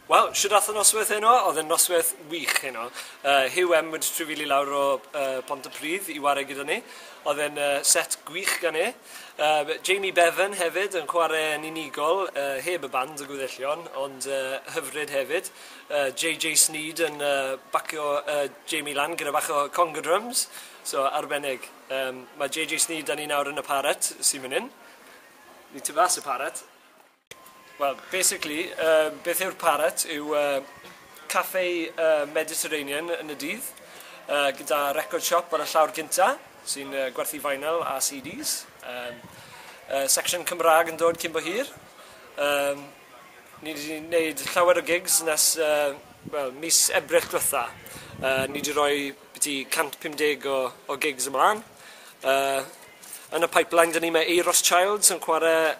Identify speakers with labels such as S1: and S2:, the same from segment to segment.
S1: Wel, shwd ath y noswaith heno? Oedd e'n noswaith wych heno. Huw M wedi trafeili lawr o Pontypridd i ware gyda ni. Oedd e'n set gwych gan e. Jamie Bevan hefyd yn chwarae yn unigol, heb y band y gweddillion, ond hyfryd hefyd. JJ Sneed yn bacio Jamie lan gyda bach o conga drums. So, arbennig. Mae JJ Sneed 'da ni nawr yn y Parrot sy'n mynd hyn. Ni tu fas y Parrot. Wel, basically, beth yw'r Parrot yw cafe Mediterranean yn y dydd, gyda record shop ar y llawr gynta, sy'n gwerthu vinyl a CDs. Section Cymraeg yn dod cyn bo hir. Ni wedi gwneud llawer o gigs nes well, mis Ebrill diwetha. Ni wedi rhoi byti 150 o gigs ymlaen. Yn y pipeline, dyn ni mae Euros Childs yn chwarae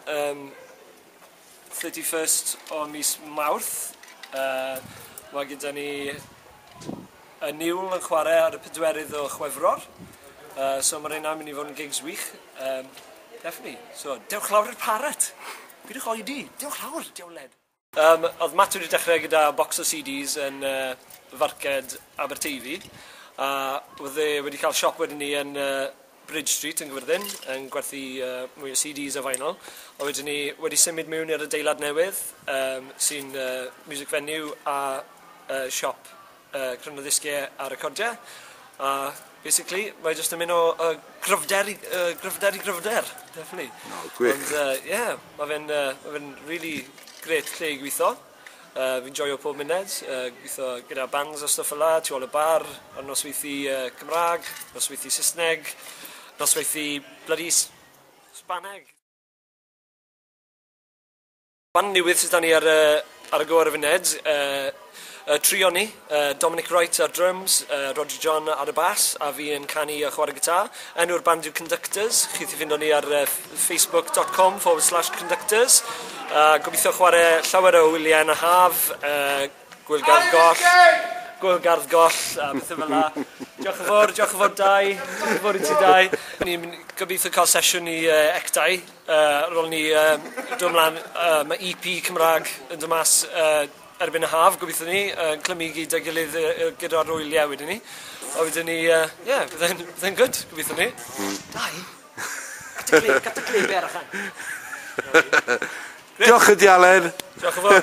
S1: 31st o mis Mawrth. Mae gyda ni y Niwl yn chwarae ar y 4 o Chwefror. So mae rheina'n mynd i fod yn gigs wych. Definitely. So, dewch lawr i'r Parrot. Pidwch oedi. Dewch lawr, diawled. Oedd Matt wedi dechrau gyda box o CDs yn farced Aberteifi. A oedd e wedi cael siop wedyn ni yn Bridge Street yn Gyfyrddin yn gwerthu mwy o CDs a vinyl. A wedyn ni wedi symud mewn i'r adeilad newydd sy'n music venue a siop cryno ddisgiau a recordiau. A basically, mae jyst yn mynd o gryfder i gryfder, definitely.
S2: No, gwych.
S1: Ond, yeah, ma fe'n really great lle i gweithio. Fi'n joio pob munud, gweithio gyda bands a stwff fel 'la, tu ôl y bar, ar nosweithi Cymraeg, nosweithi Saesneg, nosweithi bloody Spaneg. Band newydd sydd 'da ni ar y go ar y funud, trio ni, Dominic Wright ar drums, Roger John ar y bass, a fi yn canu a chwarae gitar. Enw'r band yw Conductors, chi ffindo ni ar facebook.com/conductors. Gobeithio chwarae llawer o wyliau yn y haf, Gwyl Gardd Goll, Gwyl Gardd Goll, a bethau fel 'na. Diolch yn fawr, diolch yn fawr Dai, diolch yn fawr i ti, Dai. Ni'n gobeithio cael sesiwn i ectau, ar ôl ni dod ymlaen, mae EP Cymraeg yn dod mas erbyn y haf, gobeithio ni, clymu gyda'i gilydd gyda'r wyliau wedyn ni. A wedyn ni, yeah, byddai'n good, gobeithio ni. Dai, gat y gleb, gat y gleb ar allan.
S2: Diolch i ti, Aled.
S1: Diolch yn fawr.